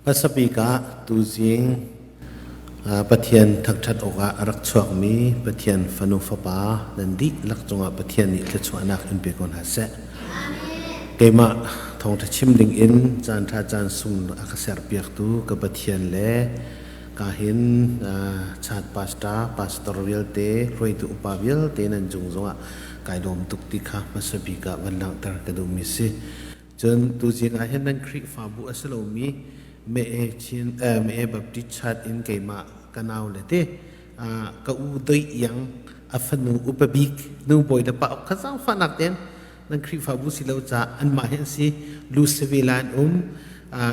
Hmasa bik ah tuzing Pathian thangṭhat awkah a rak chuakmi Pathian fanu fapa nan dihlak cungah Pathian nih thluachuahnak in pe ko hna seh. Keimah thawngṭha chim dingin caanṭha caan sung a ka serpiaktu ka Pathian le ka hin chat pastor, pastor vialte, hruaitu upa vialte nan cung zongah kai lawm tuk ti kha hmasa bik ah van langhter ka duhmi si. Cun tuzing ah hin nan Khrihfabu a si lomi Mee Chin Mee Baptist Church in keimah ka nau le te ka u Doi Iang a fanu upa bik nu bawi le pa kha zaangfahnak tein nan Khrihfabu si lo caah anmah hi an si Luseville an um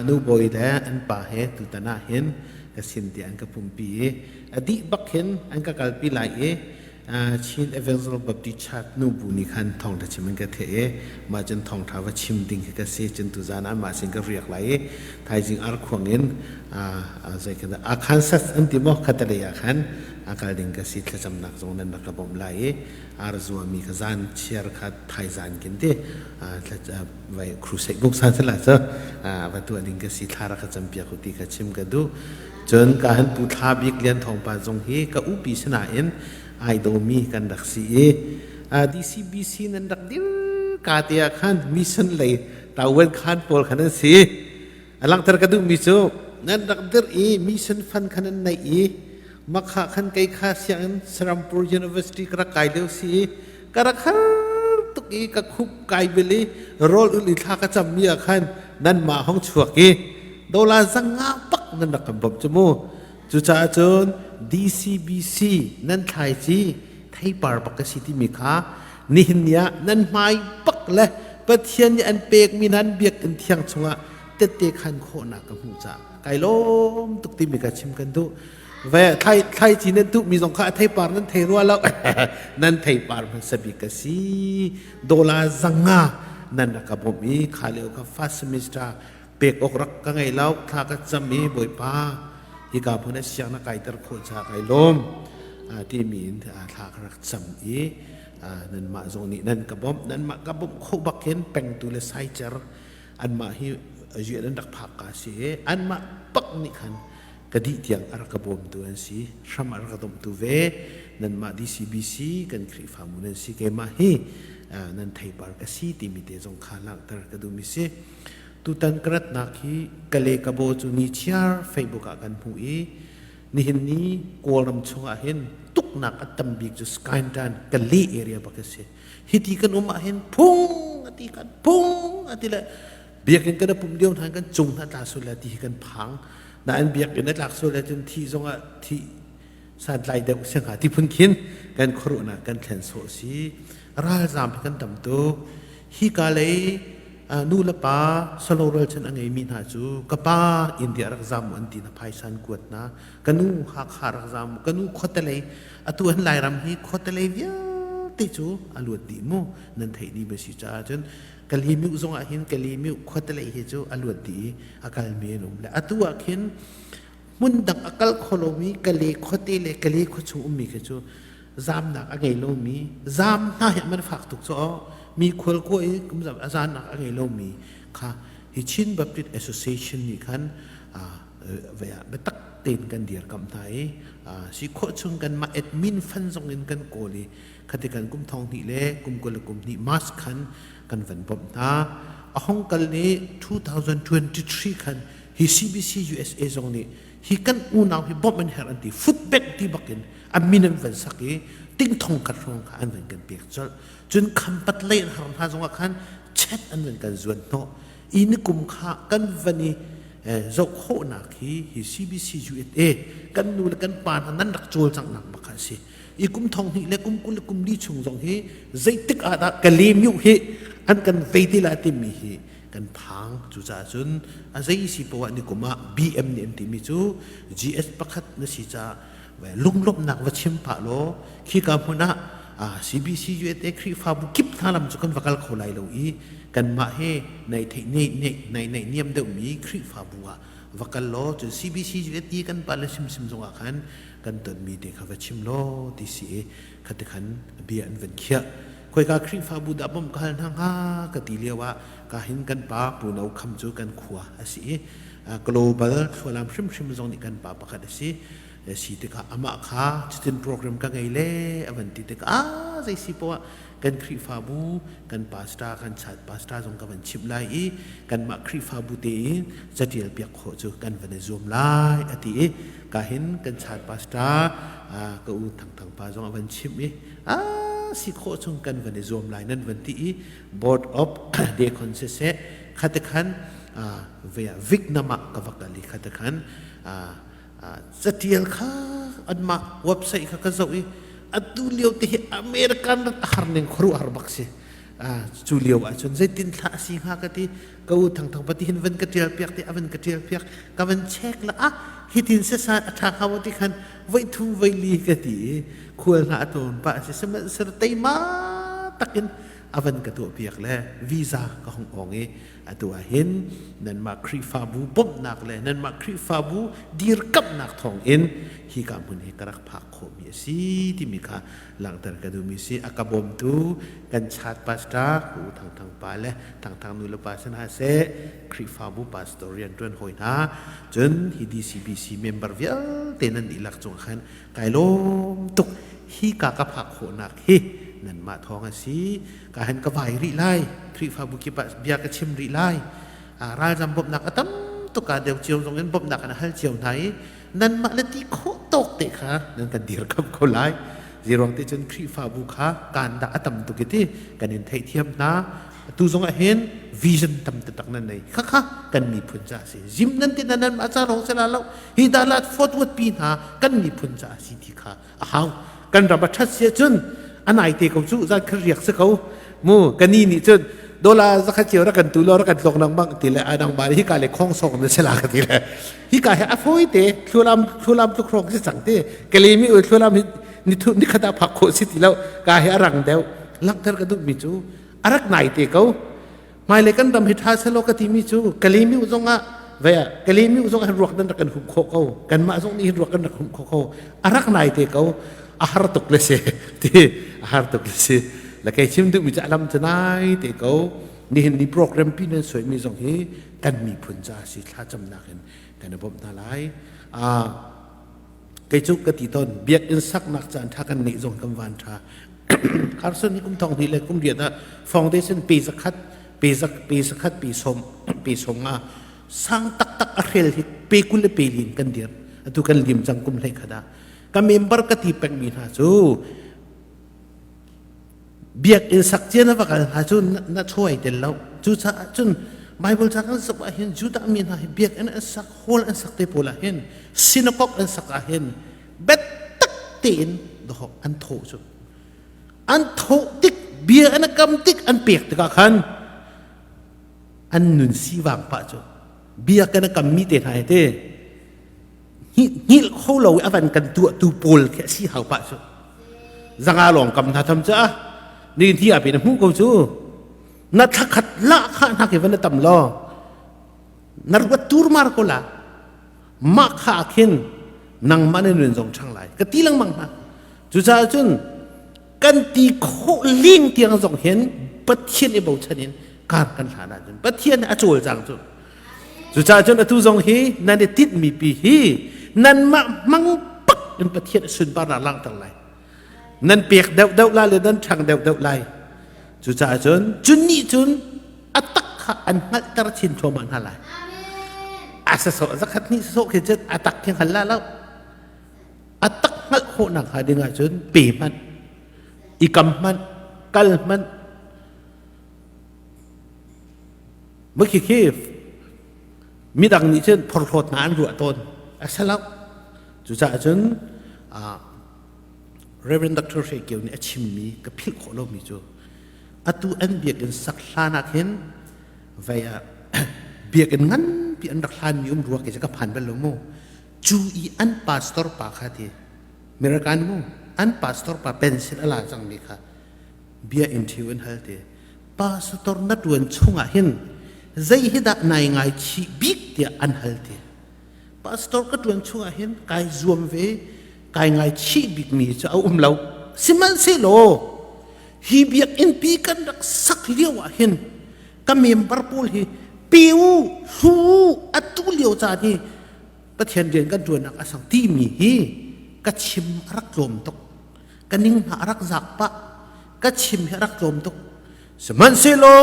nu bawi le an pa he tutan ah hin ka sin tiah an ka pumpi i a dih bak hin an ka kalpi lai i Chin Evangel Baptist Church nu bu nih khan thawngṭha chim in ka theih i mah cun thawngṭha va chim ding khi ka si. Cun tuzaan ah mah sin ka riak lai i thaizing arkhuang in zei kan Arkansas an ti maw khatalei ah khan a kal ding ka si. Thlacamnak zong nan rak ka bawmh lai i ar zuami ka zan chiar kha thaizan kin ti vai crusade buk san sala cu va tuah ding ka si. Thla rak ka campiak u ti kha chim ka duh. Cun ka han pu Thla Bik Lian Thawng pa zong hi ka upi sinain ai dawmi kan rak si i DCBC nan rak dir ka te ah khan mission lei tawuan khan pawl khan an si. A langhter ka duhmi cu nan rak dir i mission fund khan an neih i makha khan kei kha sianginn Serampur University ka rak kai lio si i ka rak har tuk i ka khup kai bil i rawl ul i thla ka cammi ah khan nan mah hong chuak i dola zanga bak nan rak kan bawmh cu mu. Cucaah cun DCBC nan thlaici theipar bak ka si timi kha nihin ni ah nan hmai bak le Pathian nih an pekmi nan biakinn thiang chungah tette khan khawhnak ka hmuh caah kai lawm tuk timi ka chim kan duh. Ve thlai thlaici nan tuhmi zong kha a theipar nan thei rua lo. Nan theipar hmasa bik ka si. Dola zanga nan rak ka bawmh i kha lio kha first semester pek awk rak ka ngei lo. Thla ka cam i, Bawipa, hika hmun ah siang na kaiter khawh caah kai lawm timi in thla ka rak cam i nanmah zong nih nan ka bawmh. Nanmah ka bawmh khawh bak hin pengtu le saicer anmah hi rian an rak phak ka si i anmah bak nih khan ka dih tiang a rak ka bawmtu an si, hram a rak ka domhtu ve. Nanmah DCBC kan Khrihfamu nan si, keimah hi nan theipar ka si timi te zong kha langhter ka duhmi si. Tutan ka ratnak hi Kale Kabo cu ni chiar Facebook ah kan hmuh i nihin ni Kawlram chungah hin tuknak a tam bik cu Skytan Kale area bak a si. Hiti kan um ah hin phung ati kan phung ati le biakinn kan pum lio hna kan cung hna tla sul le ti hi kan phang. Nain biakinn a tlak sual ahcun thi zongah thi santlai deuh si hnga ti phun khin kan khuaruahnak kan thlen sawh si. Ralzaam hi kan tam tuk. Hi ka lei nu le pa salo rualchan a ngeimi hna cu ka pa India rak zam an ti na phaisan kuat na ka nu Hakha rak zam, ka nu khuatelei atu an Lairam hi khuatelei vialte cu a luat dih mu nan theih dih ba si caah cun Kalimiu zong ah hin Kalimiu khuatelei hi cu a luat dih i a kalmi an um le atu ah khin hmun dang a kal kho lomi Kale khuate le Kale khua chung ummi khi cu zamnak a ngei lomi zam hna hi man fak tuk cu mi khual ko i kumzam a zannak a ngei lomi kha hi Chin Baptist Association nih khan biatak tein kan dirkamh hna i si khawh chung kan mah admin fan zong in kan kawl i khati kan kum thong hnih le kum 20 le kum hnih March khan kan van bawmh hna. A hong kal ni 2023 khan hi CBC USA zong nih hi kan unau hi bawmh an herh an ti, food bank ti bakin a min an van sak i ting thong khat hrawng kha an van kan pek colh. Cun khampat lei an har hna zongah khan chet an van kan zuan hnawh i ni kum kha kan van i zoh khawhnak hi hi CBC USA kan nu le kan pa hna nan rak cawlcanghnak bak kha a si. I kum thong hnih le kum 20 le kum li chung zong hi zeitik ah dah Kalemiu hi an kan vei ti lai timi hi kan phang. Cucaah cun a zei si poah ni kum ah BM nih an timi cu GS pakhat na si caah lunglawmhnak va chim pah law khika hmun ah CBC USA Khrihfabu kip hna lam cu kan va kal kho lai lo i kanmah he nai theih nei nei nai nei niam deuhmi Khrihfabu ah va kal law cun CBC USA kan pa le simsim zongah khan kan tonmi te kha va chim law ti si i khati khan bia an van khiah. Khoika Khrihfabu dah bawmh ka hal hna hnga ka ti lio ah ka hin kan pa Pu No Kham cu kan khua a si i Global thlualam hrimhrim zong nih kan pa pakhat a si. Si tikah amah kha cutin program ka ngei le a van ti tikah ah zei si poah kan Khrihfabu kan pastor kan chat pastor zong ka van chimh lai i kanmah Khrihfabu tein catial piak khawh cu kan van i zuam lai a ti i ka hin kan chat pastor ka u Thang Thang pa zong a van chimh i a si khawh chung kan van i zuam lai nan van ti i board of deacon siseh khate khan Vietnam ah ka va kal i khate khan catial kha anmah website kha ka zoh i atu lio te hi American rat a har ning khuaruah har bak si. Cu lio ahcun zeitin thla a si hnga ka ti. Ka u Thang Thang pati hin van ka tial piak ti a van ka tial piak. Ka van check la ah hitin sasa a tha hnga ti khan voi thum voi li ka ti i khual hna a tlawn pah si. Sihmanhsehlaw teima takin a van ka tuah piak le visa ka hong ong i atu ah hin nanmah Khrihfabu bawmhnak le nanmah Khrihfabu dirkamhnak thawngin hi ka hmun hi ka rak phak khawhmi a si timi kha langhter ka duhmi si. A ka bawmtu kan chat pastor U Thang Thang pa le Thang Thang nu le pa si hna seh, Khrihfabu pastor rianṭuan hawi hna, cun hi DCBC member vialte nan dihlak cungah khan kai lawm tuk. Hi ka ka phak khawhnak hi nanmah thawng a si. Ka han ka vai rih lai. Khrihfabu kip ah bia ka chim rih lai. Ralzam bawmhnak a tam tuk ah deu cio zong in bawmhnak an hal cio hna i nanmah le ti khawh tawk te kha nan kan dirkamh ko lai. Ziruang te cun Khrihfabu kha kaan dah a tam tuk i ti kan in theihthiam hna. Atu zong ah hin vision tam taktak nan nei. Khakha kan miphun ca si. Zim nan ti nan mah ca lawng si la lo. Hi Dalat Fort Worth pi hna kan miphun ca si ti kha a hau. Kan ram a ṭhat si ahcun a nai te ko cu zan khat riak si ko. Mu kani nih cun dola zakhat cio rak kan tu lo rak kan tlok nang bang ti le adang ba hi ka le khong song na sela ka ti le hi ka he a foi te thlulam thlulam tluk rong si cang te kalemi ui thlulam hi ni thu ni khat ah phak khawh si ti lo ka he a rang deuh langhter ka duh mi cu a rak nai te ko. Hmailei kan ram hi ṭha selaw ka timi cu Kalemi zong ah vea Kalemi zong ah ruak nan rak kan humh khawh ko. Kanmah zong nih hin ruak kan rak humh khawh ko. A rak nai te ko. A har tuk le si. Ti a har tuk le si. La kei chim duhmi cu a lam cu nai te ko. Nihin ni program pi nan suaimi zong hi kan miphun ca si thlacamnak in kan i bawmh hna lai. Kei cu ka ti tawn biakinn saknak caan ṭha kan neih zong kan van ṭha. Carson hi kum thong hnih le kum riat ah foundation pe zakhat pe zak pe zakhat pe som pe som nga sang taktak a hrel hi pe 20 le pe lin kan dir. Atu kan lim cang kum hlei khat ah. Ka member ka ti pengmi hna cu biakinn sak cia na va kal hna cu na chuai tel lo. Cucaah cun Bible ca kan zoh ah hin Judah mi hna hi biakinn an sak, hall an sak te pawl ah hin synagogue an sak ah hin biatak tein dawh an thawh cu. An thawh tik bia an kam tik an pek tikah khan an nun sivang pah cu bia kan kam mi te hna hi te hngilh kho lo i a van kan tuahtu pawl khi a si hau pah cu. Zanga lawng kam hna tham cu a ni hi a pe na hmuh ko cu. Na thlakhat la kha hna ke van na tam lo na ruat tur mar ko la. Mah kha khin nangmah na nun zong ṭhang lai ka ti lengmang hna. Cucaah cun kan ti khawh ling tiang zong hin Pathian i bochan in kar kan hlan ahcun Pathian a cawlcang cu. Cucaah cun atu zong hi nan i tinhmi pi hi nanmah hmang pak in Pathian a sunparnak langhter lai. Nan pek deuhdeuh lai le nan ṭhang deuhdeuh lai. Cucaah cun cun nih cun a tak kha an hngalhter chin thluahmah hna lai. A sasawh zakhat hnih sasawh khi cun a tak khi hngal la lo. A tak hngalh khawhnak hnga ding ahcun pe hmanh, i kam hmanh, kal hmanh. Mah khi khi midang nih cun phorhlawt hna an ruah tawn. A si lo. Cucaah cun Reverend Dr. Hre Kio nih a chimmi ka philh khawh lomi cu atu an biakinn sak hlan ah khin vei ah biakinn nganpi an rak hlanmi um rua kei cu ka phan bal lo mu. Cu i an pastor pa kha ti American mu an pastor pa pension a la cangmi kha bia interview an hal ti. Pastor na tuan chungah hin zei hi dah nai ngai chih bik tiah an hal ti. Pastor ka tuan chungah hin kai zuam ve kai ngai chih bikmi cu a um lo. Sihmanhsehlaw hi biakinn pi kan rak sak lio ah hin ka member pawl hi Pe u, hlu u, atu lio caan hi Pathian rian kan ṭuannak a sang timi hi ka chim a rak tlawm tuk. Ka ning hna a rak zak pah. Ka chim hi a rak tlawm tuk. Sihmanhsehlaw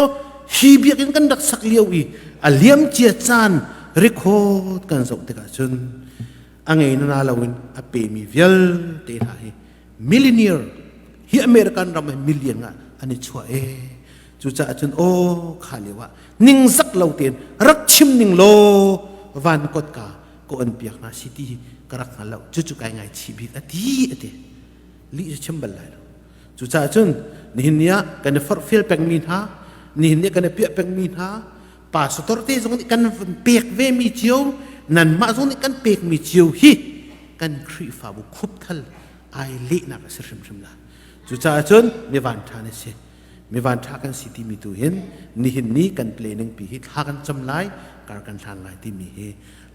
hi biakinn kan rak sak lio i a liamcia caan record kan zoh tikah cun a ngei na loin a pemi vialte hna hi millionaire hi American ram hi million ah an i chuah e. Cucaah cun aw kha lio ah ningzak lo tein rak chim ning law van kotka ka on piak hna si ti ka rak hngal lo. Cucu kai ngaichih bik a ti a ti. Lih cu chim bal lai lo. Cucaah cun nihin ni ah kan i forhfial pengmi hna, nihin ni kan i piah pengmi hna, pastor te zong nih kan pek ve mi cio, nanmah zong nih kan pekmi cio hi kan Khrihfabu khupthal ai lehnak a si hrimhrim la. Cucaah cun mi vanṭha na si. Mi vanṭha kan si timi tu hin nihin ni kan planning pi hi thla kan cam lai, kar kan hlan lai timi hi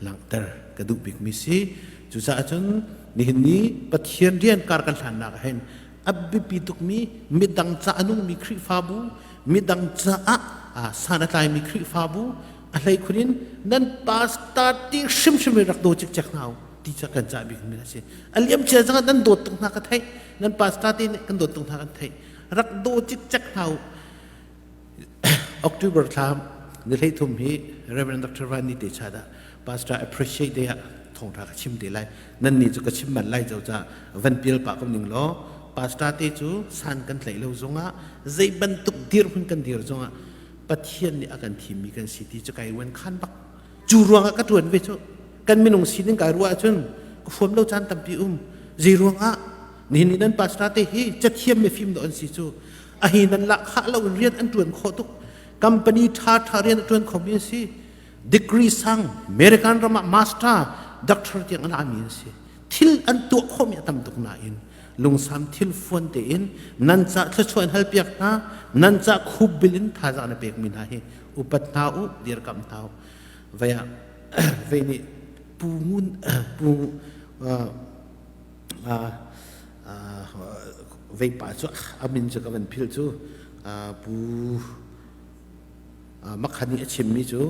langhter ka duh bikmi si. Cucaah cun nihin ni Pathian rian kar kan hlannak ah hin a biapi tukmi midang ca a nungmi Khrihfabu, midang caah san a tlaimi Khrihfabu, a hleikhun in nan pastor ti hrimhrim in rak daw cikcek hna u ti cu kan cah bikmi a si. A liam cia zong ah nan dawt tuk hna ka theih, nan pastor te nih kan dawt tuk hna kan theih. Rak daw cikcek hna u. October thla ni 13 hi Reverend Dr. Van Ni te cha dah pastor appreciate day ah thawngtha ka chim te lai. Nan ni cu ka chim man lai zo ca van pial pa ko ning law pastor te cu san kan tlaih lo zongah zei bantuk dirhmun kan dir zongah Pathian nih a kan thimmi kan si ti cu kai wan khan bak. Cu ruangah ka tuan ve cu. Kan minung sining kai ruah ahcun ka fuam lo caan tampi um. Zei ruangah nihin ni nan pastor te hi cathiam mifim dawh an si cu. A hi nan lah khah lo in rian an tuan khawh tuk. Company tha tha rian a tuan khomi an si. Degree sang American ram ah master doctor tiang an ami an si. Thil an tuah khawhmi a tam tuk nain lungsam thil fuan tein nan ca thluachuah in halpiak hna nan ca khup bil in thazaang na pekmi hna hi upat hna u dirkamh hna u vei ah vei nih pu ngun pu vei pa cu a min cu ka van philh cu pu makhan nih a chimmi cu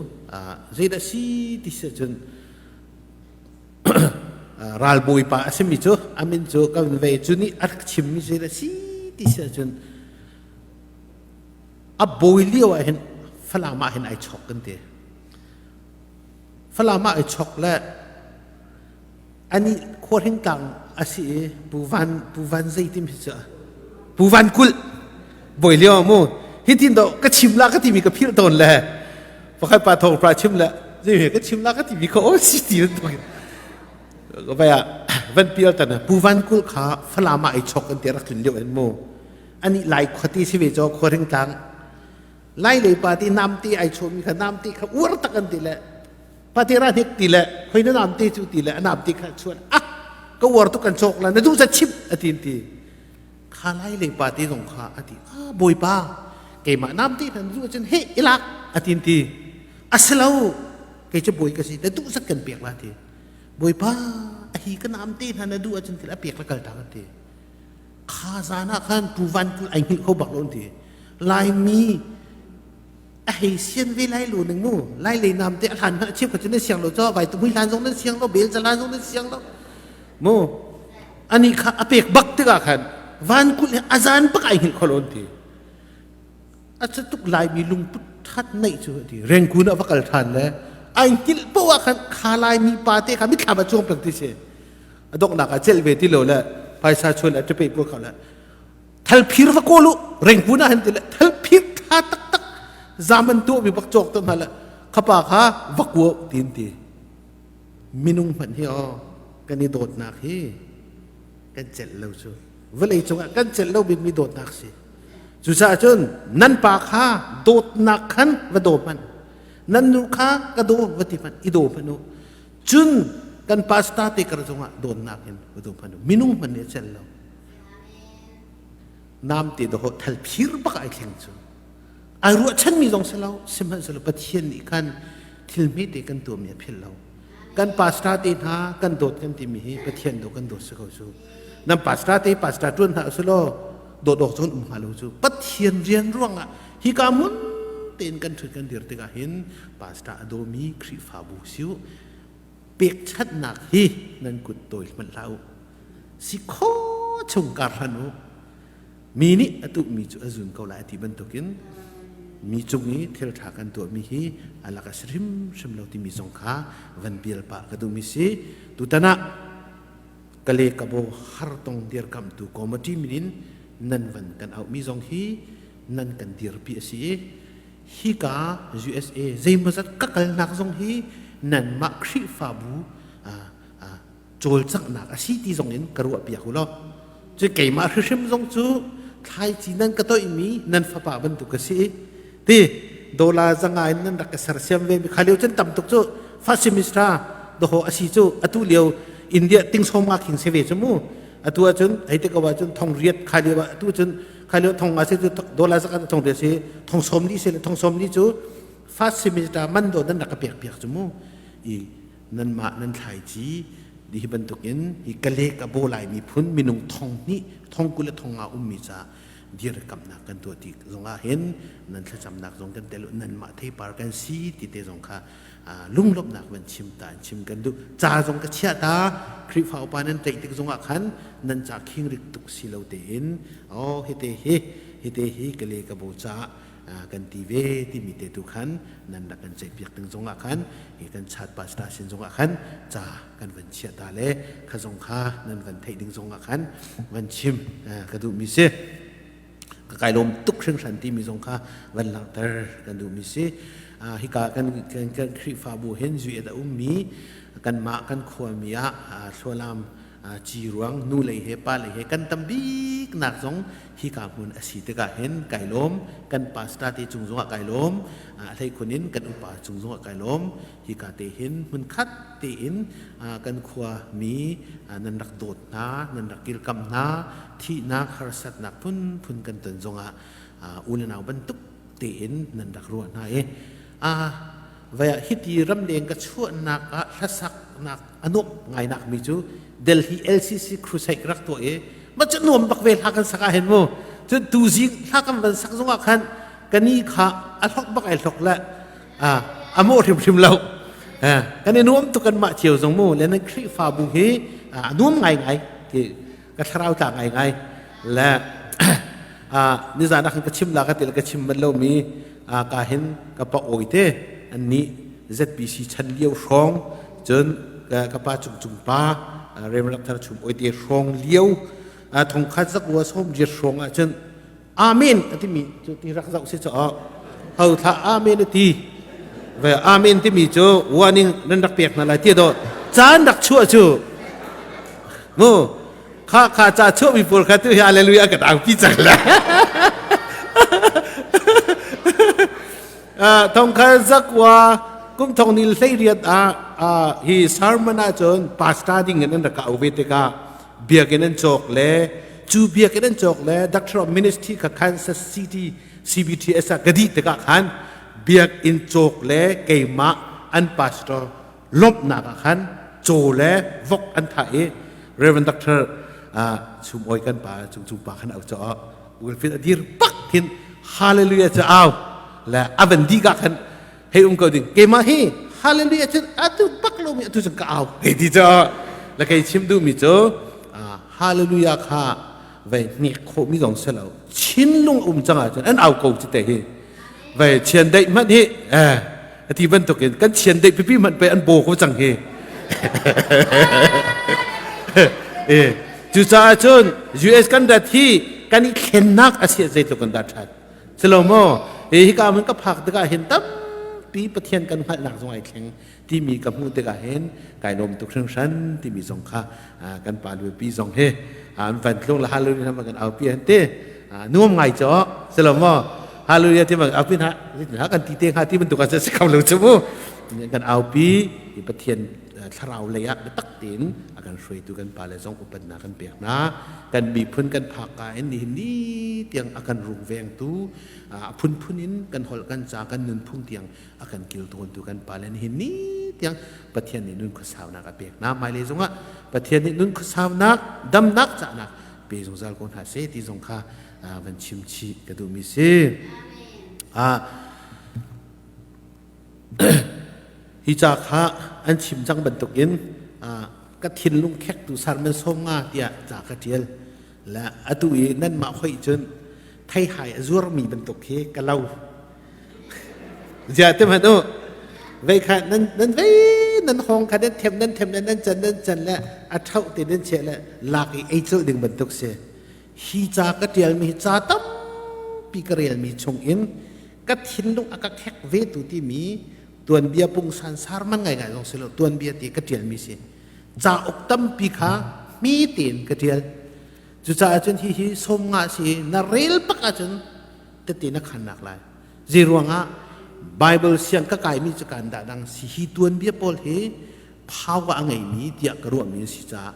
zeidah si ti si cun ralbawipa a simi cu a min cu ka van vei cu nih a rak chimmi zeidah si ti si ahcun a bawi lio ah hin Falam ah hin ai chok kan ti. Falam ah ai chok le ani khuahring tlang a si i Pu Van Pu Van zeitim hi cu Pu Van Kulh bawi lio mu hitin do ka chim la ka timi ka philh tawn le pakhat pa thong pra chim le zei ka chim la ka timi kha o si ti to vai ah van pial tan Pu Van Kulh kha Falam ah ai chok an ti rak tlun lio en mu ani lai khuati si ve cho khuaring tlang lai lei pa ti nam ti ai chawmi kha nam ti kha uar tak an ti le pate ra hnik ti le khoi na nam te cu ti le a nam ti kha chuan ah ka uar tuk kan cawk la na duh za chim a ti ti kha lai lei pa te zong kha a ti ah bawipa keimah nam ti nan duh cun he ilak a ti ti asilo kei cu bawi ka si na duh zat kan pek la ti bawipa a hi ka nam te hna na duh ahcun til a pek la kal ta kan ti kha zan ah khan pu van kul ai hngilh kho bak lo ti laimi a hei sian ve lai lo ning mu lai lei nam te a hlan hmanh a chim kha cu nan siang lo cho vai tumui hlan zong nan siang lo bel hlan zong nan siang lo mu ani kha a pek bak tikah khan van kul he a zan bak ai hngilh kho lo ti a tuk laimi lungput that neih cu ti rengkun ah va kal than le ai hngilh poh ah khan kha laimi pa te kha mithlam a chuang peng ti si a donghnak ah celh ve ti lo le phaisa chuan le ṭape pawl kha le thalphir va kawl u rengkun ah han ti le thalphir tha taktak zaman tu mi bak cawk te hna le khapa kha va kuo tin ti minung hmanh hi o kan i dawtnak hi kan celh lo cu vawlei cungah kan celh lo bikmi dawtnak si cucaah cun nan pa kha dawtnak khan va daw hmanh nan nu kha ka daw va ti hmanh i daw hmanh u Cun kan pastor te kar zongah dawnnak in va hman minung hman nih a cel lo. Nam te doho thal phir bak ai thleng cu. Ai ruahchan mi zong si lo, sihmanhsehlaw Pathian nih khan thil hmete kan tuahmi a philh lo. Kan pastor te hna kan dawt kan timi hi Pathian do kan dawt si ko cu. Nan pastor te pastor tuan hna usulaw dawt awk cun um hnga lo cu. Pathian rian ruangah hika mun tein kan ṭhut kan dir tikah hin pastor a dawmi Khrihfabu si u. Pekchanhnak hi nan kut tawi hmanh hlah u. Si kho chung kar hlan u. Mi nih a tuhmi cu a zun ko lai a ti bantukin mi cung i thil ṭha kan tuahmi hi a lak a si hrimhrim lo timi zong kha van bial pah ka duhmi si. Tutan ah Kale Kabo hartong dirkamhtu committee min in nan van kan auhmi zong hi nan kan dirpi a si i hika USA zeimawzat ka kalnak zong hi nanmah Khrihfabu cawlcanghnak a si ti zong in ka ruah piak u law cu keimah hrihrim zong cu thlaici nan ka toihmi nan fapa bantuk ka si ti dola zanga in nan rak ka sersiam ve mi kha lio cun tam tuk cu first semester doho a si cu atu lio India ting som nga khing se ve cu mu atu ahcun hei te ko ahcun thong riat kha lio atu cun kha lio thong nga se cu dola zaka thong riat si thong som li se le thong som li cu first semester man do nan rak ka pek piak cu mu i nanmah nan thlaici hi bantukin hi kale ka bo lai miphun minung thong hnih thong kul le thong nga ummi ca dirkamnak kan tuah ti zongah hin nan thlacamnak zong kan tel nanmah theipar kan si ti te zong kha lunglawmhnak van chim ta in chim kan duh. Ca zong ka chiah ta. Khrihfa upa nan tlaih tik zongah khan nan ca khingrik tuk si lo tein oh hite hi hite hi kale ka bo ca kan ti ve timi te tu khan nan rak kan ceihpiak ding zongah khan hi kan chat pastor sin zongah khan ca kan van chiah ta le kha zong kha nan van theih ding zongah khan van chim ka duhmi si. Ka kai lawm tuk hringhran timi zong kha van langhter kan duhmi si. Hika kan kan Khrihfabu hin zui a ummi kanmah kan khuami ah thlualam ci ruang nu lei he pa lei he kan tam bik nak zong hika hmun a si tikah hin kai lawm. Kan pastor te cung zongah kai lawm, hlei khun in kan upa cung zongah kai lawm. Hika te hin hmun khat tein kan khua mi nan rak dawt hna, nan rak kilkamh hna. Thihnak harsatnak phunphun kan ton zongah u le nau bantuk tein nan rak ruah hna i vai ah hiti ramleng ka chuahnak ah hlasaknak a nuamh ngainak mi cu Delhi LCC crusade rak tuah i ma cu nuam bak ve hla kan sak ah hin mu. Cun tuzing hla kan van sak zongah khan kani kha a hlok bak ai hlok le a mawh hrimhrim lo. Kan i nuam tuk kan mah cio zong mu le nan Khrihfabu hi a nuam ngaingai ti ka thlarau tla ngaingai le nizan ah khan ka chim la ka ti le ka chim bal lomi ka hin ka pa awi te an nih ZBC chan lio hrawng cun ka pa cung cung pa Reverend Thar Chum oi te hrawng lio thongkhat zakua som riat hrawng ah cun amen a timi cu ti rak zoh si caw ho thla amen a ti ve. Amen timi cu warning nan rak pek hna lai ti do caan rak chuah cu mu kha kha ca chuah mi pawl kha tu hi hallelujah ka tang pi cang la. Thong kha zakwa kum thong nil hlei riat ah hi sermon ah cun pastor ding in an rak ka au ve tikah biakinn an cawk le cu biakinn an cawk le Doctor of Ministry kha Kansas City CBTS ah ka dih tikah khan biakinn cawk le keimah an pastor lawmhnak ah khan caw le vok an thah i Reverend Doctor Chum Oi kan pa cung cung pa khan au caw Wilfred a dir pak khin hallelujah ca au le avan di ka khan hei um ko ding keimah hi hallelujah cun atu bak lomi atu cun ka au hei ti cu le kei chim duhmi cu hallelujah kha vei hnik khawhmi zong si lo chinlung um cang ahcun an au ko cu te hi vei chian deih hmanh hi eh ati bantukin kan chian deih pipi hmanh pe an bo ko cang hi. Eh cucaah cun US kan rat hi kan i thlennak a si zeitluk kan dah ṭhat silo maw? Hi hika hmun ka phak tikah hin tampi Pathian kan hngalhnak zong ai thleng timi ka hmuh tikah hin kai lawm tuk hringhran timi zong kha kan pa lupi zong hi an van tlung la hallelujah kan aupi an ti nuam ngai cho silo maw? Hallelujah ti bang aupi na kan ti te hnga ti bantuk ah si kho lo chu mu. Kan aupi Pathian thlarau lei ah biatak tein a kan hruaitu kan pale zong upatnak kan pek hna. Kan miphun kan phak ka in nihin ni tiang a kan rungvengtu, a phunphun in kan holh kan ca kan nunphung tiang a kan kiltawntu kan pale nihin ni tiang Pathian nih nun khuasaunak a pek hna. Hmailei zongah Pathian nih nun khuasaunak damnak cahnak pe zungzal ko hna seh ti zong kha van chim chih ka duhmi si. Hi ca kha an chim cang bantukin ka thinlung khektu sermon 50 tiah ca ka ṭial. Le atu i nanmah hoih cun theihai a zuarmi bantuk khi ka lo. Ziah ti hmanh u, vei kha nan nan vei nan hawng kha nan them nan them le nan can nan can le a ṭhoh te nan chiah le lak i ei colh ding bantuk si. Hi ca ka ṭialmi hi ca tampi ka relmi chungin ka thinlung a ka khek ve tu timi tuanbia pungsan sarman ngaingai zong si lo, tuanbia ti ka ṭialmi si. Cauk tampi kha hmi tein ka ṭial. Cucaah cun hihi 50 si na rel bak ahcun tete na khannak lai. Zei ruangah Bible siang ka kaimi cu kan dah dang si hi tuanbia pawl hi power a ngeimi tiah ka ruahmi a si caah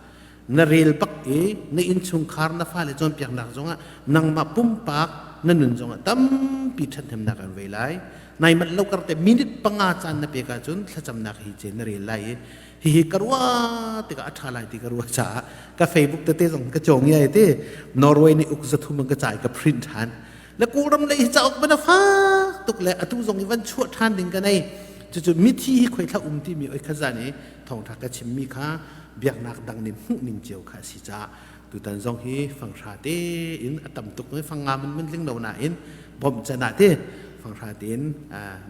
na rel bak i na innchungkhar na fale cawnpiaknak zongah nangmah pumpak na nun zongah tampi ṭhathnemnak an vei lai. Nai manh lo kar te minute 5 caan na pek ahcun thlacamnak hi ce na rel lai i hihi ka ruah tikah a ṭha lai ti ka ruah caah ka Facebook tete zong ka cawng iai ti. Norway nih uk 300 an ka cai ka print ṭhan le Kawlram lei hi cauk ban a fak tuk le atu zong i van chuah ṭhan ding ka nei. Cucu mithi hi khoi thla um timi oi kha zan i thawngṭha ka chimmi kha biaknak dang nih hmuh ning cio kha a si caah tutan zong hi fanghra tein a tam tuk 500 man man tling lo nain bawmh can ah te fanghra tein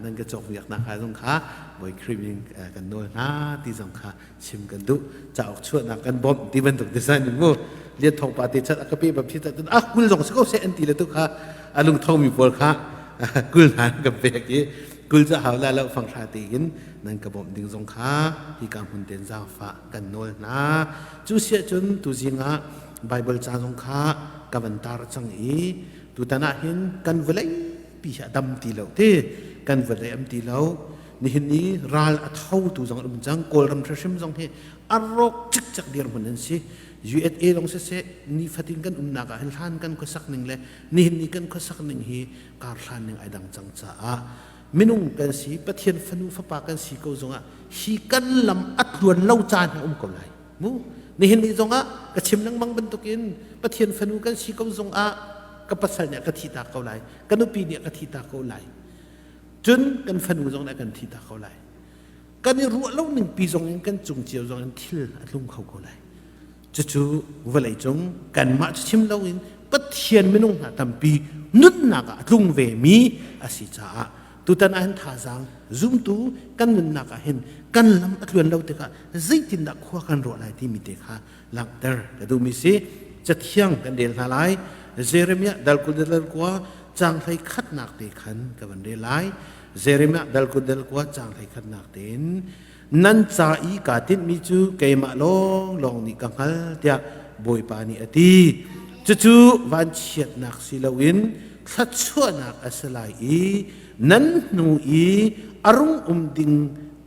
nan ka cawk biaknak kha zong kha Bawi Khrih min kan nawl hna ti zong kha chim kan duh. Cauk chuahnak kan bawmh ti bantuk design in mu lian thong pa te chat a ka pe bam thi cun ah 20 zong si ko seh an ti le tu kha a lung thong mi pawl kha 20 hna kan pek i 20 ca hau la lo fanghra tein nan ka bawmh ding zong kha hi ka hmun ten zaangfah kan nawl hna. Cu siah cun tuzing ah Bible ca zong kha ka van tar cang i tutan ah hin kan vawlei pi hi a dam ti lo ti, kan vawlei am ti lo. Nihin ni ral a tho tu zong an um cang. Kawlram hrim zong hi a rawk cikcek dirhmun an si. USA zong siseh, nifatin kan umnak ah hin hlan kan khuasak ning le nihin ni kan khuasak ning hi kar hlan ning ai dang cang caah minung kan si, Pathian fanu fapa kan si ko zongah hi kan lam a tluan lo caan a um ko lai mu. Nihin ni zongah ka chim lengmang bantukin Pathian fanu kan si ko zongah ka pasal nih a ka thihtak ko lai, ka nupi nih a ka thihtak ko lai, cun kan fanu zong nih a kan thihtak ko lai. Kan i ruah lo ning pi zong in kan cung cio zong in thil a tlung kho ko lai. Cucu vawlei cung kanmah cu chim loin Pathian minung hna tampi nunnak ah a tlung ve mi a si caah tutan ah hin thazaang zumtu kan nunnak ah hin kan lam a tluan lo tikah zeitindah khua kan ruah lai timi te kha langhter ka duhmi si. Cathiang kan rel hna lai. Jeremiah dal 22 caang 31 te khan ka van rel lai. Jeremiah dal 22 caang 31 tein, nan ca i kaa tinhmi cu keimah lawnglawng nih ka hngal tiah Bawipa nih a ti. Cucu vanchiatnak si loin thluachuahnak a si lai i nan hnu i a rung um ding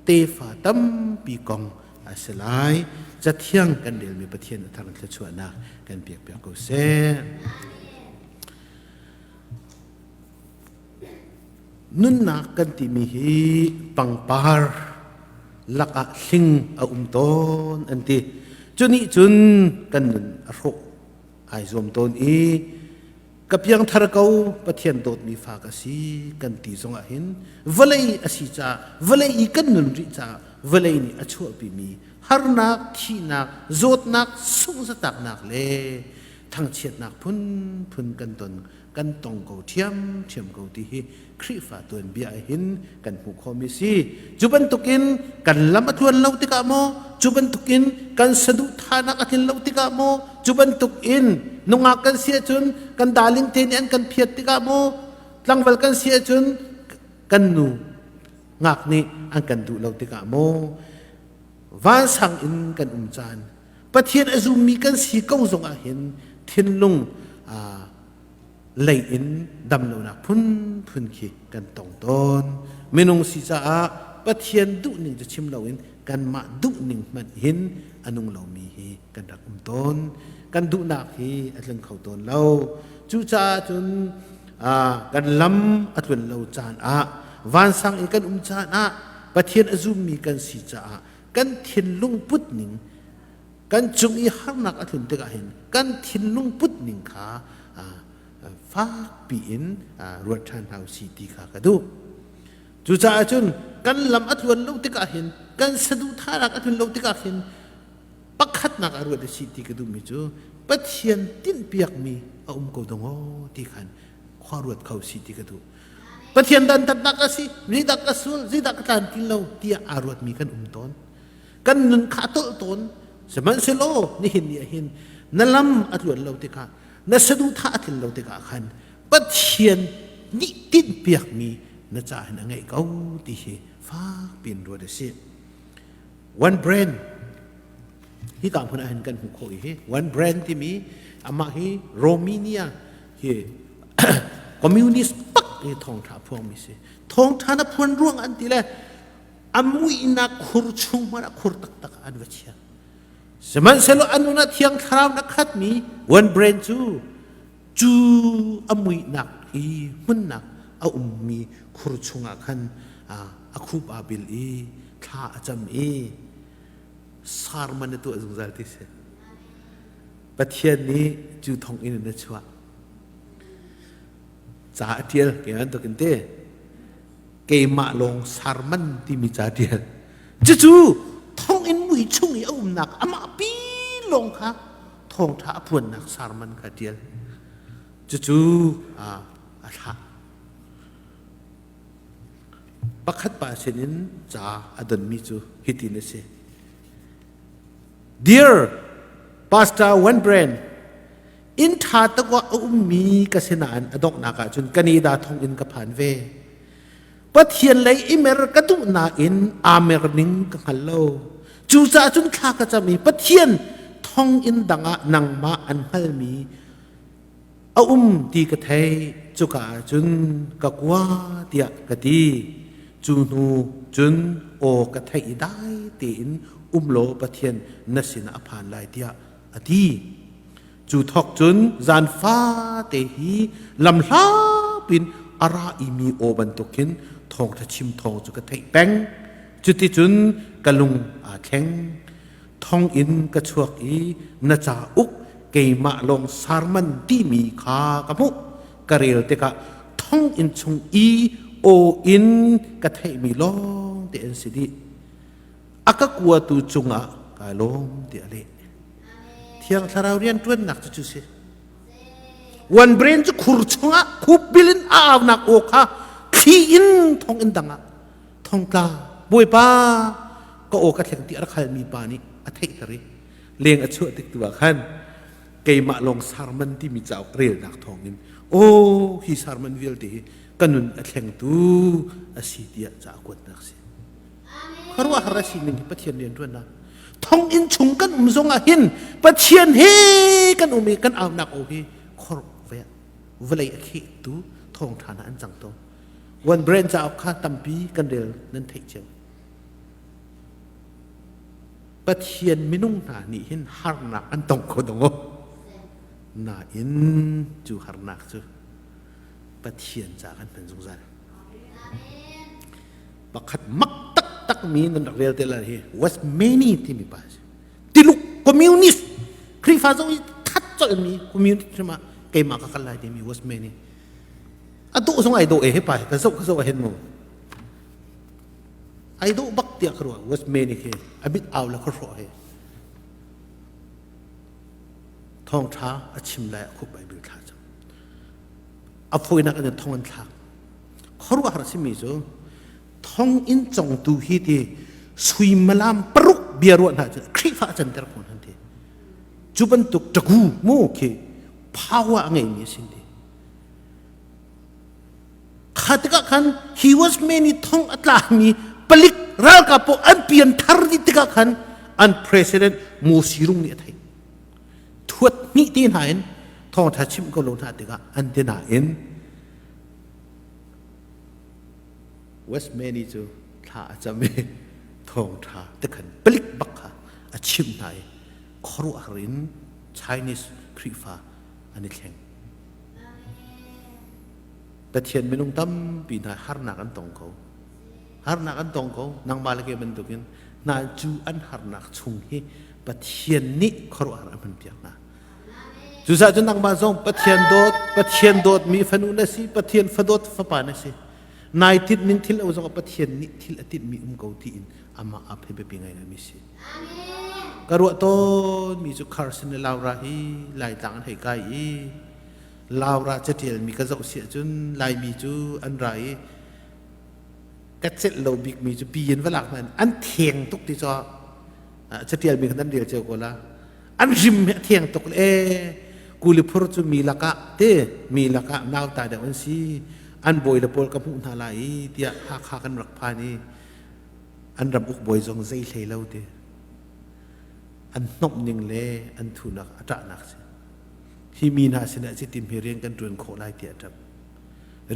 tefa tampi kong a si lai. Cathiang kan relmi Pathian a thar thluachuahnak kan pek piak ko seh. Nunnak kan timi hi pangpar lakah hling a um tawn an ti. Cu nih cun kan nun a hrawh ai zuam tawn i ka piangthar ko, Pathian dawtmi fa ka si kan ti zongah hin vawlei a si caah, vawlei i kan nun rih caah vawlei nih a chuahpimi harnak, thihnak, zawtnak, sunghzataknak le thangchiatnak phunphun kan ton kan tong ko ṭhiamṭhiam ko ti hi Khrihfa tuanbia ah hin kan hmuh khawhmi si. Cu bantukin kan lam a tluan lo tikah maw, cu bantukin kan saduhthahnak a tlin lo tikah maw, cu bantukin nungak kan si ahcun kan darling te nih an kan phiat tikah maw, tlangval kan si ahcun kan nu ngak nih an kan duh lo tikah maw, vansang in kan um caan Pathian a zummi kan si ko zong ah hin thinlung lei in damlonak phunphun khi kan tong tawn. Minung si caah Pathian duhning cu chim loin kanmah duhning hmanh hin a nung lomi hi kan rak um tawn. Kan duhnak hi a tling kho tawn lo. Cucaah cun kan lam a tlun lo caan ah, vansang i kan um caan ah Pathian a zummi kan si caah kan thinlung put ning, kan cung i harnak a tlun tikah hin kan thinlung put ning kha fakpi in ruat ṭhan hna usih ti kha ka duh. Cucaah cun kan lam a tluan lo tikah hin, kan saduhthahnak a tlun lo tikah hin pakhatnak a ruat a si ti ka duhmi cu Pathian tinhpiakmi a um ko dong aw ti khan khua ruat kho si ti ka duh. Pathian dantatnak a si, zeidah ka sul, zeidah ka tlan ti lo tiah aa ruatmi kan um tawn. Kan nun kha a tolh tawn. Sihmanhsehlaw nihin ni ah hin na lam a tluan lo tikah, na saduhthah a tlin lo tikah khan Pathian nih tinhpiakmi na ca hin a ngeih ko ti hi fak piin ruat a si. One brand hi ka hmun ah hin kan hmuh khawh i hi one brand timi amah hi Romania hi communist pak hi thawngtha phuangmi si. Thawngtha na phuan ruang an ti le a muihnak khur chung hmanh ah khur taktak an va chia. Sihmanhsehlaw an nun ah thiang thlarau na khatmi one brand cu cu a muihnak i hmunnak a ummi khur chungah khan a khup aa bil i thla a cam i sarman a tuah zungzal ti si. Pathian nih cu thong in a chuah. Ca a ṭial ke bantukin te keimah lawng sarman timi ca ṭial. Cucu thonginn mui chung i a umnak amah pi lawng kha thawngṭha a phuannak sarman kha ṭial. Cucu a thlah. Pakhat pa sinin ca a donmi cu hitin a si. Dear Pastor One Brand, inn ṭha takwa a ummi ka si nain a donghnak ah cun Canada thonginn ka phan ve. Pathian lei i mer ka duh nain aa mer ning ka hngal lo. Cucaah cun thla ka cam i Pathian thonginn dang ah nangmah an hngalmi a um ti ka theih. Cuka ah cun ka kua tiah ka ti. Cu hnu cun aw ka theih i dai tein um law Pathian na sinah a phan lai tiah a ti. Cu thawk cun zan fate hi lamhla pin a ra imi aw bantukin thawngṭha chim thawng cu ka theih peng. Cuticun ka lung aa thleng. Thonginn ka chuak i na cauk keimah lawng sarman timi kha ka hmuh. Ka rel tikah thonginn chung i aw in ka theihmi lawng te an si dih. A ka kuatu cungah kai lawm tiah a leh. Thiang Thlarau rianṭuannak cu cu si. One brain cu khur chungah khupbil in a aunak aw kha thli in thong in dang ah thongtla bawipa ka aw ka thleng ti a rak halmi pa nih a theihter i leng a chuah tik tu ah khan keimah lawng sarman timi cauk relnak thawngin aw hi sarman vialte hi ka nun a thlengtu a si tiah ca a kuatnak si. Khuaruahhar a sining hi Pathian rianṭuannak. Thonginn chung kan um zongah hin Pathian he kan um i kan aunak aw hi khor vawlei a khehtu thawngṭha hna an cang tawn. One brand cauk kha tampi kan rel nan theih cio. Pathian minung hna nih hin harnak an tong kho dong Nain cu harnak cu Pathian ca kan hman zungzal. Pakhat mak taktak mi nan rak rel te lai hi was many timi pa si. Tiluk communist Khrihfa zong i that colh mi communist hrim ah keimah ka kal lai timi was many. A dawh zong ai dawh e he pa ka zoh ka zoh hen mu. Ai dawh bak tiah ka ruah was many khi a bit au la ka hrawh he. Thawngtha a chim lai a khup Bible thla cam. A fawinak in thong an thlak. Khuaruahhar a simi cu thonginn congtu hi ti suimilam paruk bia ruah hna cu Khrihfa a canter khawh hna ti. Cu bantuk ṭagu mu khi power a ngeimi a si ti. Kha tikah khan he was many thong a tlami palik ralkap paoh an pian thar dih tikah khan an president Mo Sirung nih a theih. Thuat hnih te hna in thawngṭha chimh ko lo hna tikah an ti nain West Many cu thla a cam i thawngṭha tikhan palik bak kha a chimh hna i khuaruahhar in Chinese Khrihfa an i thleng. Pathian minung tampi hna harnak an tong ko. Harnak an tong ko. Nangmah le kei bantukin hna cu an harnak chung hi Pathian nih khuaruahhar a hmanpiak hna. Cucaah cun nangmah zong Pathian dawt, Pathian dawtmi fanu na si, Pathian fadawt fapa na si. Nai tinh ning thil lo zong Pathian nih thil a tinh mi um ko tiin amah a phe biapi ngai mi si. Ka ruah tawn mi cu Carson le Laura hi Laitlang an hei kai i Laura catial mi ka zoh si ahcun Laimi cu an ra i ka celh lo bik mi cu pi in va lak hna an theng tuk ti caw catial mi khan an rel cio ko la an rim hi a theng tuk le kuli phur cu mi lakah te mi lakah nauta deuh an si an bawi le pawl ka hmuh hna lai i tiah Hakha kan rak phan i an ram uk bawi zong zei hlei lo ti an hnawmh ning le an thunak a ṭahnak si hi mi hna sinah citim hi rian kan ṭuan khawh lai tiah a ṭap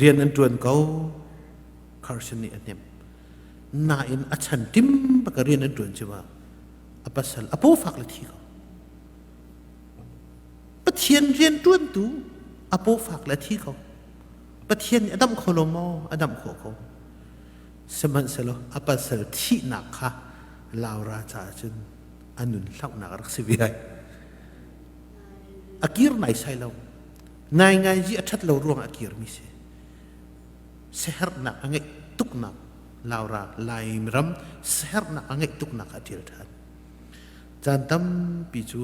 rian an ṭuan ko Carson nih a hnemh nain a chan tim bak rian an ṭuan cu a pasal a paw fak le thi ko Pathian rian ṭuantu a paw fak le thi ko Pathian nih a damh kho lo maw a damh khawh ko Sihmanhsehlaw a pasal thihnak kha Laura caah cun a nun hlauhnak a rak si ve ai. A kir naisai lo. Ngaingai a ṭhat lo ruangah a kirmi si. Siaherhnak a ngeih tuknak Laura Laimram siaherhnak a ngeih tuknak a ṭial ṭhan. Caan tampi cu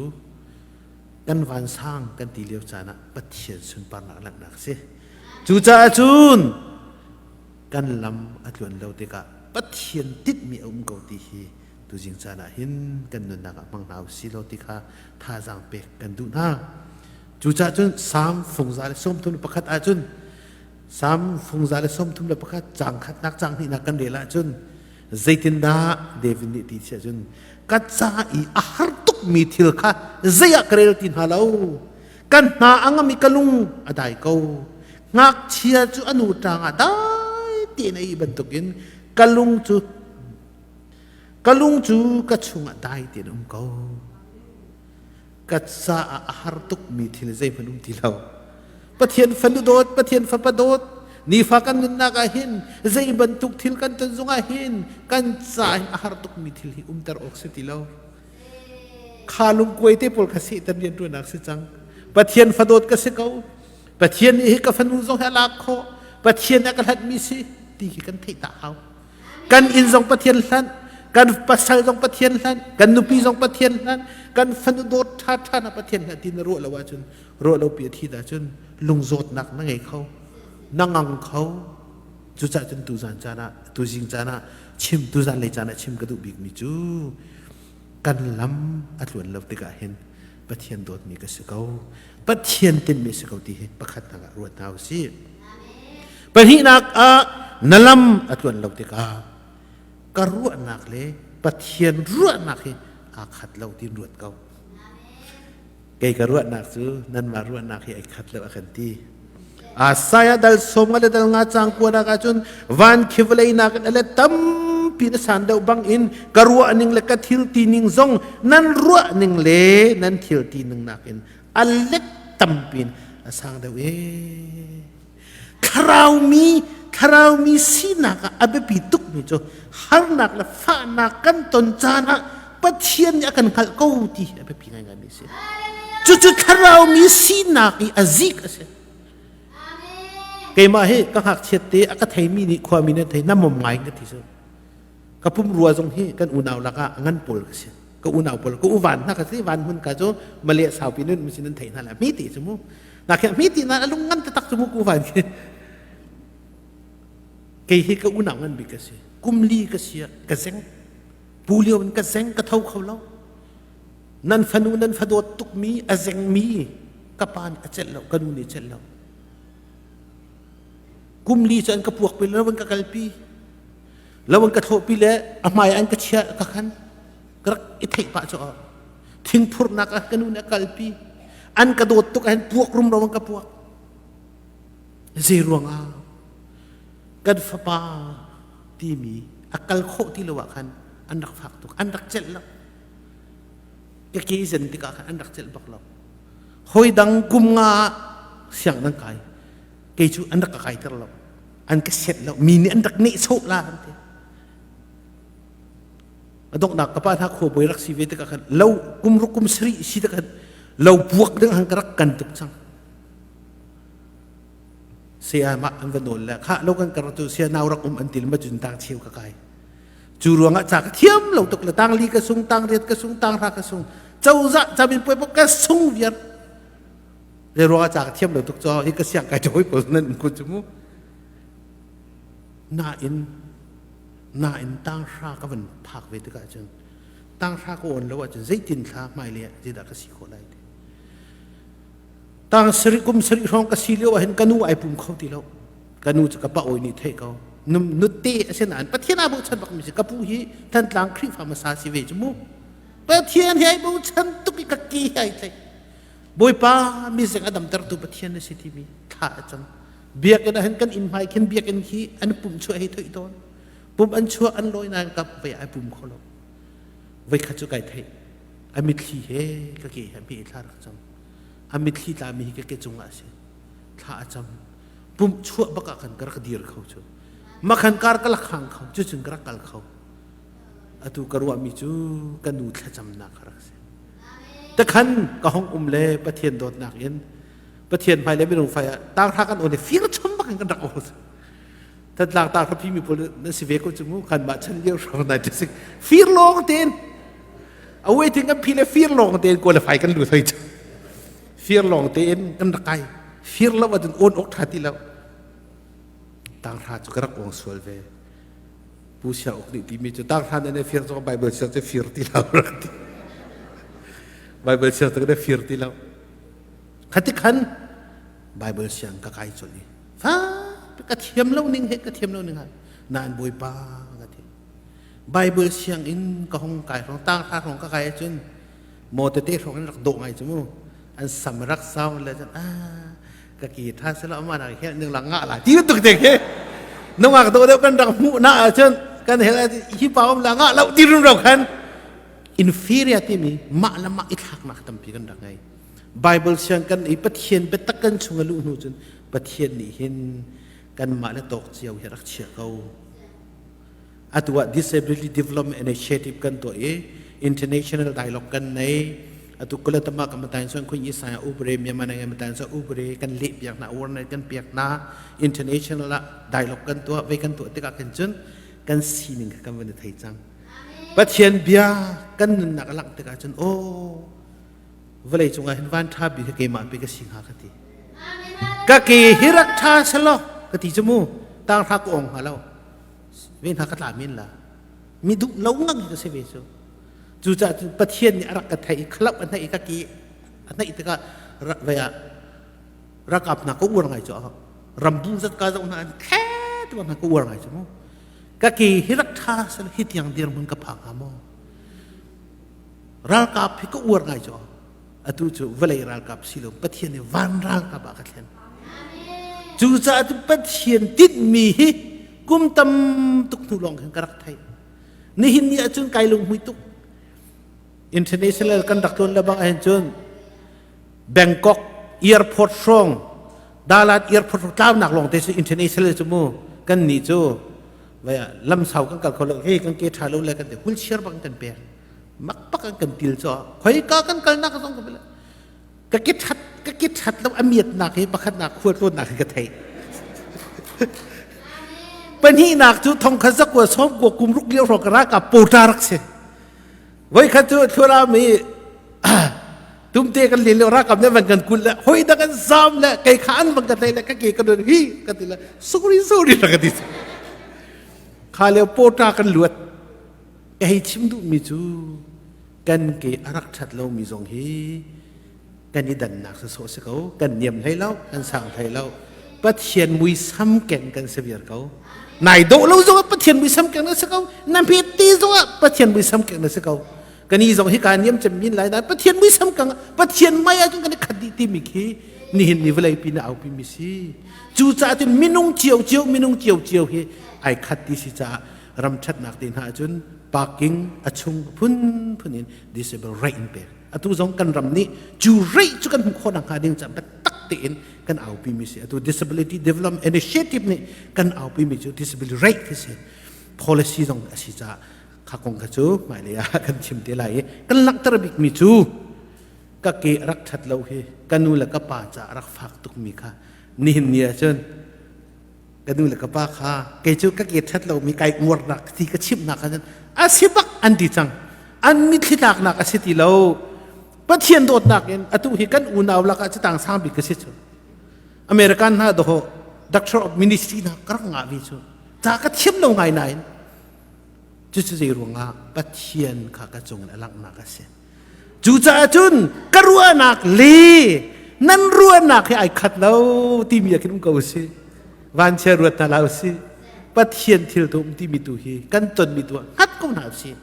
kan vansang kan ti lio caan ah Pathian sunparnak langhnak a si. Cucaah cun kan lam a tluan lo tikah Pathian tinhmi a um ko ti hi tuzing caan ah hin kan nunnak ah hmang hna u si law ti kha thazaang pek kan duh hna. Cucaah cun Salm fungza le 31 ahcun Salm fungza le 31 caang khatnak caang hnihnak kan rel ahcun zeitindah David nih ti si ahcun ka ca i a har tukmi thil kha zei ah ka rel ti hna lo kan hna a ngam i ka lung a dai ko ngakchia cu a nu ṭang ah dai tein a ih bantukin ka lung cu ka lung cu ka chungah dai tein a um ko ka caah a har tukmi thil zeihmanh um ti lo Pathian fanu dawt Pathian fapa dawt nifa kan nunnak ah hin zei bantuk thil kan ton zongah hin kan caah hin a har tukmi thil hi umter awk si ti lo Kha lungkuai te pawl kha Satan rianṭuannak si cang. Pathian fadawt ka si ko. Pathian nih hi ka fanu zong hi a lak khawh. Pathian a ka hlatmi si ti khi kan theih ta hau. Kan inn zong Pathian hlanh, kan pasal zong Pathian hlanh, kan nupi zong Pathian hlanh, kan fanu dawt ṭha ṭha na Pathian hlanh ti na ruah lo ahcun ruah lo pi a thi ahcun lungzawtnak na ngei kho, na ngang kho. Cucaah cun tuzan caan ah tuzing caan ah chim tuzan lei caan ah chim ka duh bikmi cu kan lam a tluan lo tikah hin Pathian dawtmi ka si ko Pathian tinhmi si ko ti hi pakhatnak ah ruat hna u sih pahnihnak ah na lam a tluan lo tikah ka ruahnak le Pathian ruahnak hi aa khat lo tiin ruat ko Kei ka ruahnak cu nanmah ruahnak hi ai khat lo a kan ti. Isaiah dal som nga le dal nga cang kuanak ahcun van khi vawlei nakin a let tampi na san deuh bang in ka ruah ning le ka thil ti ning zong nan ruah ning le nan thil ti ning nakin a let tampi in a sang deuh ee. Thlarau mi thlarau mi sinak ah a biapi tukmi cu harnak le fahnak kan ton caan ah Pathian nih a kan hngalh ko ti hi a biapi ngaingaimi a si. Cucu thlarau mi sinak i a zik a si. Keimah hi ka ngakchiat te a ka theimi nih khuami nih thei namom ngai ka ti cu. Ka pumrua zong hi kan unau lakah a ngan pawl ka si. Ka unau pawl ka uvan hna ka si van hmun ka cu Malay saupi nun misin an thei hna la mi ti cu mu. Na khe mi ti na lung ngan taktak cu mu ku van khi. Kei hi ka unau ngan bik ka si. Kum li ka si ka zeng. Pu lio in ka zeng ka tho kho lo. Nan fanu nan fadawt tukmi a zengmi ka pa nih a celh lo ka nu nih a celh lo. Kum li cu an ka puak pi lo an ka kalpi. Lo an ka thlawhpi le a hmai an ka chia ka khan ka rak i theih pah cu thingphurnak ah ka nu nih a kalpi. An ka dawt tuk ahhin puak rumro an ka puak. Zei ruangah kan fapa timi a kal khawh ti lo ah khan an rak fak tuk an rak celh lo ka ke zen tikah khan an rak celh bak lo hoi dang kum nga ah siang nan kai kei cu an rak ka kai ter lo an ka set lo mi nih an rak nehsawh la an ti a donghnak ka pa hna khua bawi rak si ve tikah khan lo kum ruk kum sarih si tikah lo puak ding han ka rak kan tuk cang. Saya mah an va nawl le khah lo kan kar cu sia nau rak um an til ma cun tang cheu ka kai. Cu ruangah ca ka thiam lo tuk le tang li ka sung, tang riat ka sung, tang hra ka sung. Cozah camin puai ka sung viar. Le ruangah ca ka thiam lo tuk cho hi ka siang kai hoi pawl nan um kun cu mu. Nain nain tang hra ka van phak ve tikah cun tang hra ka on lo ahcun zeitin thla hmailei ah zeidah ka si khawh lai ti. Tang sarih kum sarih hrawng ka si lio ah hin ka nu ai pum kho ti lo. Ka nu cu ka pa awi nih theih ko. Nutte a si nain Pathian aa bochan bak mi si. Ka pu hi Thantlang Khrihfa hmasa si ve cu mu. Pathian hi ai bochan tuk i ka ki hi ai tlaih. Bawipa mi zeng a damtertu Pathian na si timi thla a cam. Biakinn ah hin kan inn hmai khin biakinn khi an pum chuah hei thoih tawn. Pum an chuah an lawi nain ka vai ai pum kho lo. Voikhat cu kai theih. A mitthli he ka ke he mi thla rak cam. A mitthli tlami hi ka ke cungah a si. Thla a cam. Pumh chuah bak ah khan ka rak dir kho cu. Makhan kar ka lak hang kho. Cucun ka rak kal kho. Atu ka ruahmi cu ka nu thlacamnak ka rak si. Takhan ka hong um le Pathian dawtnak in Pathian hmai le minung fai ah tanghra kan on i fir chom bak in kan rak on. Thantlang tanghra phi mi pawl nan si ve ko cu mu kan mah chan lio hrawng nai ti fir lawng tein a waiting kan phi le fir lawng tein qualify kan lut hoi cu. Fir lawng tein kan rak kai. Fir lo ahcun on awk ṭha ti lo. Tanghra cu ka rak ong sual ve. Pu Sia Uk nih timi cu tanghra nan fir cu Bible siang cu fir ti lo rak ti. Bible siang cu na fir ti lo. Khati khan Bible siang ka kai colh i fa ka thiam lo ning he ka thiam lo ning ha nain Bawipa ka ti. Bible siang in ka hong kai rong tang hra rong ka kai ahcun maw tete hrawng in rak dawh ngai cu mu an sam rak sau le cun ah ka ki tha sela ama na hel ning la nga la ti tuk te ke nungak do deuh kan rak hmuh na ahcun kan hel hi pa om la nga lo ti rum ro khan inferior timi mah le mah i thlaknak tampi kan rak ngei Bible siang kan i Pathian biatak kan chung a luh hnu cun Pathian nih hin kanmah le tawk cio hi rak chia ko. Atu ah Disability Development Initiative kan tuah i international dialogue kan nei. Atu kulatama kan matan son khun i saya ubre Myanmar ngai matan so ubre kan leh piak na awareness kan piak na international ah dialogue kan tuah ve kan tuah tikah kan cun kan sining kha kan van i thei cang. Pathian bia kan nunnak a langh tikah cun aw vawlei cungah hin van ṭha bik hi keimah pe ka si hnga ka ti. Ka ke hi rak ṭha selaw ka ti cu mu tang hra ka ong hnga lo. Ve hna ka tla men la. Mi duh lo ngang hi ka si ve cu. Cucaah cun Pathian nih a rak ka theih i khalap a hnaih i ka ke a hnaih tikah ve ah rakap hna ka uar ngai cu rambu zat ka zoh hna an khe tu hna ka uar ngai cu mu. Ka ke hi rak ṭha selaw hi tiang dirhmun ka phak hnga maw? Ralkap hi ka uar ngai cu. Atu cu vawlei ralkap si lo Pathian nih van ralkap ah ka thlen. Cucaah cu Pathian tinhmi hi kum tam tuk hnu lawng khin ka rak theih. Nihin ni ahcun kai lunghmui tuk. International kan rak tlawn le bang ahhin cun Bangkok airport hrawng Dalat airport tlaunak lawng te cu international cu mu kan nih cu lamsau kan kal kho lo he kan ke tha lo le kan ti wheelchair bang kan pek mak pak an kan til cho khoi ka kan kal nak zong ka ka ke that ka ke that lo amiat nak hi pakhat nak khual tlawn nak hi ka thei pahnih nak cu thong khat zakua som kua kum ruk lio hrawng ka ra ka pota rak si voi khat cu thura mi tumte kan len lio rakam ne van kan kul le hoi da kan zam le kei kha an van ka tlai le ka ke ka don hi ka ti le sorry sorry ka ti kha leo pota kan luat ka hei chim duh mi cu kan ke a rak that lo mi zong hi kan i dannak sa sawh si ko kan niam hlei lo kan sang hlei lo Pathian muisam keng kan si viar ko nai dawh lo zong ah Pathian muisam keng na si ko na hmet te zong ah Pathian muisam keng na si ko kani zong hi ka niam cem min lai na Pathian muisam kang Pathian mai ahcun kan i khat dih timi khi nihin ni vawlei pi na aupi mi si cu caah cun minung cio cio minung cio cio hi ai khat ti si caah ram ṭhatnak te hna ahcun parking a chung phun phun in disable right in pek atu zong kan ram nih cu rate cu kan hmuh khawh nakhnga ding caah biatak tein kan aupi mi si atu disability development initiative nih kan aupi mi cu disability right khi si policy zong a si caah kha kong kha cu hmailei ah kan chim te lai i kan langhter bik mi cu ka ke rak ṭhat lo hi ka nu le ka pa caah rak fak tuk mi kha nihin ni ah cun. Ka nu le ka pa kha kei cu ka ke ṭhat lomi kai uarnak ti ka chimhnak ah a si bak an ti cang. An mitthli tlaknak a si ti lo. Pathian dawtnak in atu hi kan unau lakah citang sang bik ka si cu. American hna doho Doctor of Ministry hna ka rak ngah ve cu. Ca ka thiam lo ngai nain cucu zei ruangah Pathian kha ka cung in a langhnak a si. Cucaah cun ka ruahnak le nan ruahnak hi ai khat lo timi ah khin um ko usih. Vanchia ruat hna hlah usih. Pathian thil tu um timi tu hi kan tonmi tu ah hngat ko hna usih.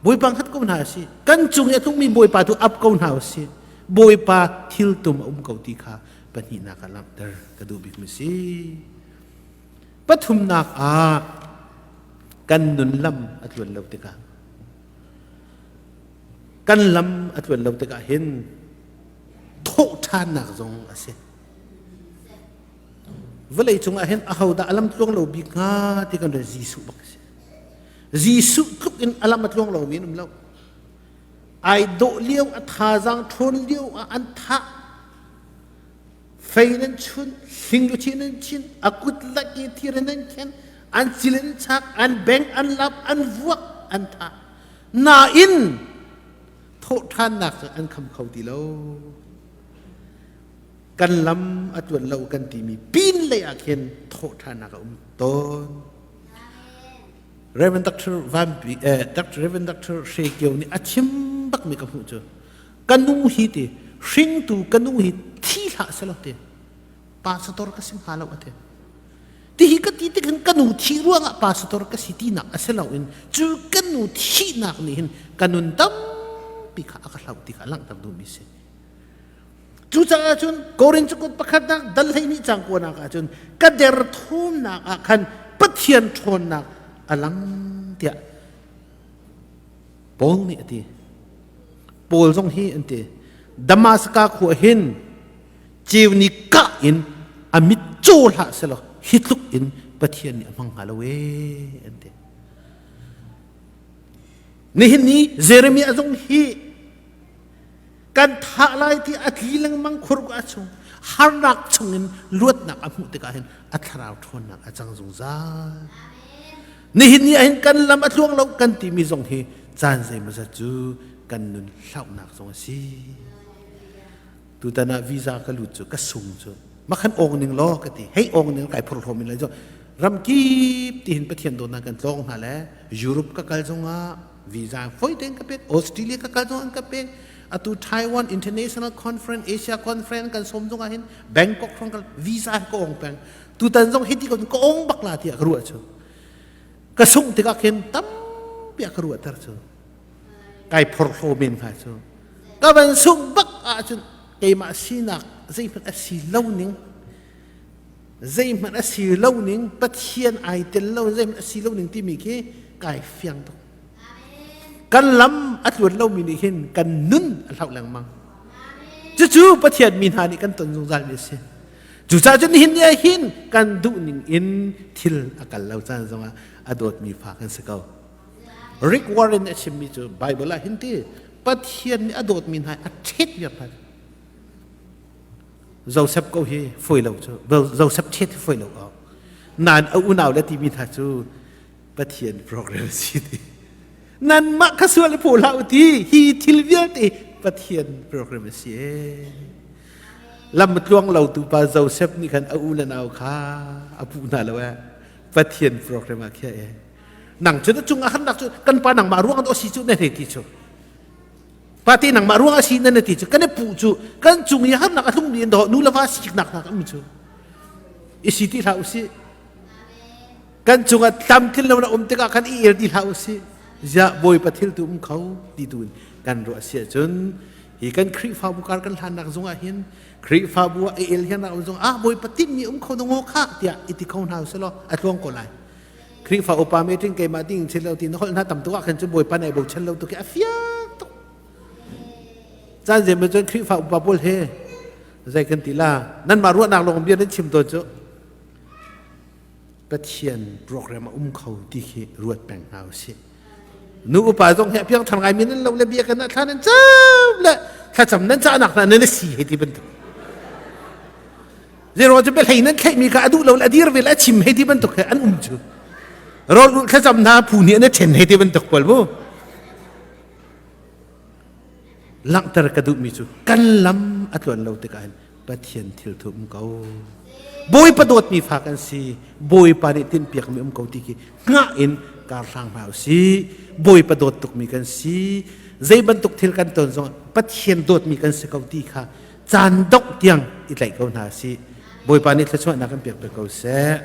Bawipa hngat ko hna usih. Kan cung i a tlungmi Bawipa tu ap ko hna usih. Bawipa thil tum a um ko ti kha pahnihnak ah langhter ka duh bikmi si. Pathumnak ah kan nun lam a tluan lo tikah kan lam a tluan lo tikah hin thawhṭhannak zong a si. Vawlei cungah hin ahodah a lam tluang lo bik hnga ti kan rel Jesuh bak a si. Jesuh tluk in a lam a tluang lomi an um lo. Ai dawh lio, a thazaang ṭhawn lio ah an thah. Fei nan chunh, hling luchin nan chinh, a kut lak i thir in nan khen, an cil in chak, an beng, an lap, an vuak, an thah. Nain thawhṭhannak cu an kham kho ti lo. Kan lam a tuan lo kan timi pin lei ah khin thawhṭhannak a um tawn. Reverend Dr. Van Bi, eh, Dr. Reverend Dr. Hre Kio nih a chim bakmi ka hmuh cu ka nu hi ti hringtu ka nu hi thi hlah selaw ti pastor ka si hnga lo a ti. Tihi ka ti tik hin ka nu thih ruangah pastor ka si tinak a si loin cu ka nu thihnak nih hin ka nun tampi kha a ka hloh ti kha a langhter duhmi si. Cucaah cun Korin cukut pakhatnak dal 12 cang kuanak ah cun ka derthawmnak ah khan Pathian ṭhawnnak a lang tiah Paul nih a ti. Paul zong hi an ti. Damaska khua hin ceu ni kah in a mit caw hlah selaw hi tluk in Pathian nih a hmang hnga lo ee an ti. Nihin ni Jeremiah zong hi kan thah lai ti a tli lengmang khur a chung harnak chungin luatnak a hmuh tikah hin a thlarau ṭhawnnak a cang zungzal. Nihin ni ahhin kan lam a tluang lo kan timi zong hi caan zeimawzat cu kan nun hlauhnak zong a si. Tutan ah visa ka lut cu ka sung cu makhan ong ning law ka ti hei ong ning kai phorhlawm in lai cu ramkip ti hin Pathian dawtnak kan tlawng hna le Europe ka kal zongah visa foi tein ka pek Australia ka kal zongah ka pek atu Taiwan International Conference Asia Conference kan som zongah hin Bangkok hrawng kal visa ka ong peng tutan zong hiti ko ka ong bak la tiah ka ruah cu ka sungh tikah khin tampi a ka ruahter cu kai phorhlaw men hnga cu ka van sungh bak ahcun keimah sinak zeihmanh a si lo ning zeihmanh a si lo ning Pathian ai tel lo zeihmanh a si lo ning timi khi kai fiang tuk kan lam a tluan lomi nih hin kan nun a hloh lengmang cucu Pathian mi hna nih kan ton zungzal mi a si cucaah cun nihin ni ah hin kan duh ning in thil a kal lo caan zongah a dawtmi fa kan si ko Rick Warren nih a chimmi cu Bible ah hin ti Pathian nih a dawtmi hna a ṭhet viar hna. Joseph ko hi foi lo cu Joseph ṭhet hi foi lo awk. Nain a unau le timi hna cu Pathian program si ti. Nanmah kha sual i phaw hlah u ti hi thil vialte Pathian program a si ee. Lam tluang lo tu pa Joseph nih khan a u le nau kha a puh hna lo ee. Pathian program ah khia ee. Nang cu na cungah harnak cu kan pa nangmah ruang ah si cu na hei ti cu pate nangmah ruang ah si na na ti cu kan i puh cu kan cung i harnak a tlungmi in dawh nu le va siknak hna kan um cu i si ti hlah usih kan cungah tlamtlin lo na um tikah khan i el ti hlah usih ziah bawipa thil tu um kho ti tu in kan ruah si ahcun hi kan Khrihfabu kar kan hlannak zungah hin Khrihfabu ah i el hian um zong ah bawipa timmi um kho na ngaw kha tiah i ti kho hna usih law a tluang ko lai Khrihfa upa meeting keimah ding chin lo ti na holh hna tam tuk ah khan cu Bawipa nih bochan lo tuk i a fiang tuk. Caan zeim cun Khrihfa upa pawl he zei kan ti la nanmah ruahnak lawng bia nan chim tawn cu Pathian program a um kho ti khi ruat peng hna usih. Nu upa zong hi a piangthar ngai mi nan lo le bia kan thla nan cam le thlacam nan cahnak hna nan si hei ti bantuk. Zeiruang cu biahlei nan thlaihmi kha a duh lo le a dir ve le a chim hei ti bantuk he an um cu. Rawl ulh thlacam hna phu nih an i ṭhen hei ti bantuk pawl mu. Langhter ka duhmi cu kan lam a tluan lo tikah hin Pathian thil thu um ko. Bawipa dawtmi fa kan si. Bawipa nih tinhpiakmi um ko ti khi hngah in kar hlang hna usih. Bawipa dawt tukmi kan si. Zei bantuk thil kan ton zong Pathian dawtmi kan si ko ti kha caan dongh tiang i tlaih ko hna sih. Bawipa nih thluachuahnak kan pek ko seh.